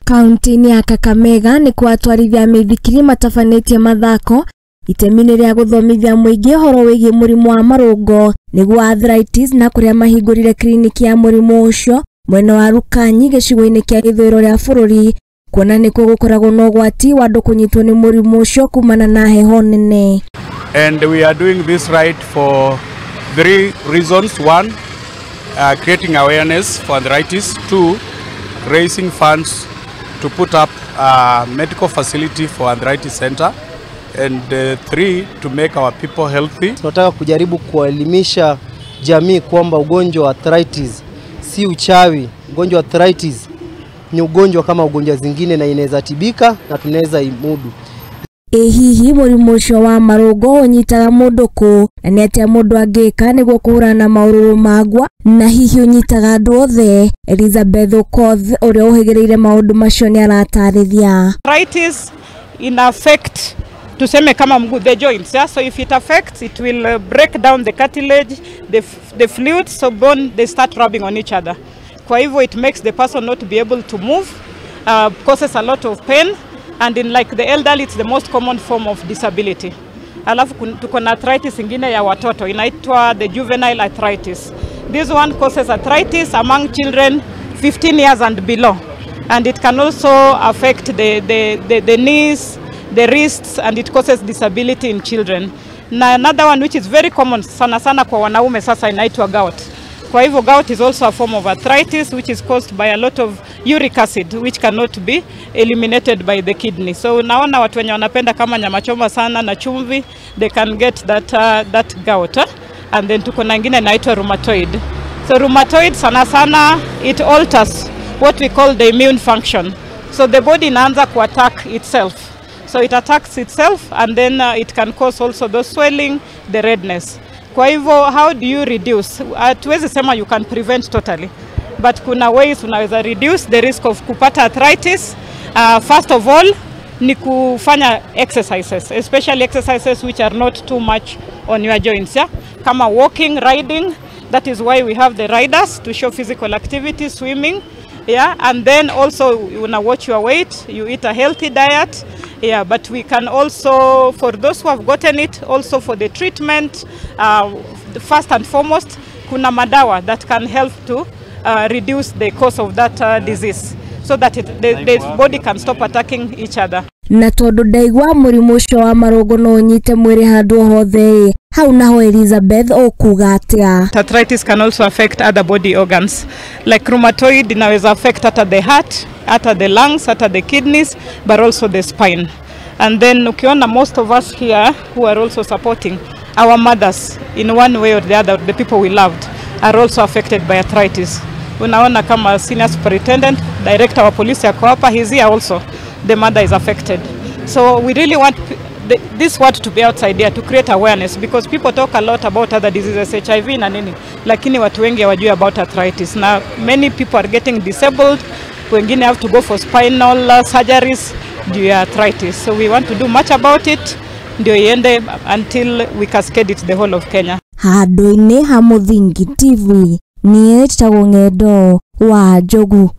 Kaunti-inĩ ya Kakamega nĩkuo atwarithia a mĩithikiri matabanĩtie mathako itemi-inĩ rĩa gũthomithia mũingĩ ũhoro wĩgiĩ mũrimũ wa marũngo nĩguo arthritis, na kũrĩa mahingũrire kiriniki ya mũrimũ ũcio mwena wa Rukanyi gĩcigo-inĩ kĩa ithũĩro rĩa bũrũri, kuona nĩkuo gũkoragwo na ũgwati wa andũ kũnyitwo nĩ mũrimũ ũcio kumana na heho nene. And we are doing this right for three reasons. One, creating awareness for arthritis. Two, raising funds to put up a medical facility for arthritis center. And three, to make our people healthy. Tunataka kujaribu kuelimisha jamii kwamba ugonjwa wa arthritis si uchawi. Ugonjwa wa arthritis ni ugonjwa kama ugonjwa zingine na inaweza tibika na tunaweza imudu. Ĩ hihi mũrimũ ũcio wa marũngo ũnyitaga mũndũ kũ, na nĩ atĩa mũndũ angĩka nĩguo kũhũrana na maũrũrũ magua, na hihi ũnyitaga andũ othe? Elizabeth Okoth ũrĩa ũhĩgĩrĩire maũndũ macio nĩ aratarĩria. Arthritis ina affect tuseme kama mguu, the joints, yeah? So if it affects, it will break down the cartilage, the fluids, so bone, they start rubbing on each other. Kwa hivyo it makes the person not be able to move, causes a lot of pain, and in like the elderly it's the most common form of disability. Alafu tuko na arthritis ingine ya watoto inaitwa the juvenile arthritis. This one causes arthritis among children 15 years and below, and it can also affect the knees, the wrists, and it causes disability in children. Na another one which is very common sana sana kwa wanaume sasa inaitwa gout. Kwa hivyo gout is also a form of arthritis which is caused by a lot of uric acid which cannot be eliminated by the kidney. So unaona watu wenye wanapenda kama nyama choma sana na chumvi, they can get that gout. And then tuko na ingine inaitwa rheumatoid. So rheumatoid sana sana it alters what we call the immune function. So the body inaanza ku attack itself. So it attacks itself, and then it can cause also the swelling, the redness. Kwa hivyo how do you reduce? Hatuwezi sema you can prevent totally, but kuna ways unaweza reduce the risk of kupata arthritis. First of all ni kufanya exercises, especially exercises which are not too much on your joints, yeah? Kama walking, riding. That is why we have the riders to show physical activity, swimming, yeah? And then also you wanna watch your weight, you eat a healthy diet. Yeah, but we can also, for those who have gotten it, also for the treatment, first and foremost, kuna madawa that can help to reduce the cause of that disease, so that the body can stop attacking each other. Na tondu ndaigua mũrimũ ũcio wa marũngo no ũnyite mwĩrĩ handũ hothe, hau naho Elizabeth ũkuga atĩa? Arthritis can also affect other body organs. Like rheumatoid inaweza affect hata the heart, hata the lungs, hata the kidneys, but also the spine. And then ukiona most of us here who are also supporting our mothers in one way or the other, the people we loved, are also affected by arthritis. Unaona kama senior superintendent, director wa polisi ako hapa, he's here also. The mother is affected. So we really want this word to be outside there to create awareness, because people talk a lot about other diseases, HIV na nini, lakini watu wengi hawajui about arthritis. Now many people are getting disabled, wengine have to go for spinal surgeries due to arthritis. So we want to do much about it ndio iende until we cascade it the whole of Kenya. Handũ-inĩ ha Mũthingi TV, niĩ njĩtagwo Ng'endo wa Njogu.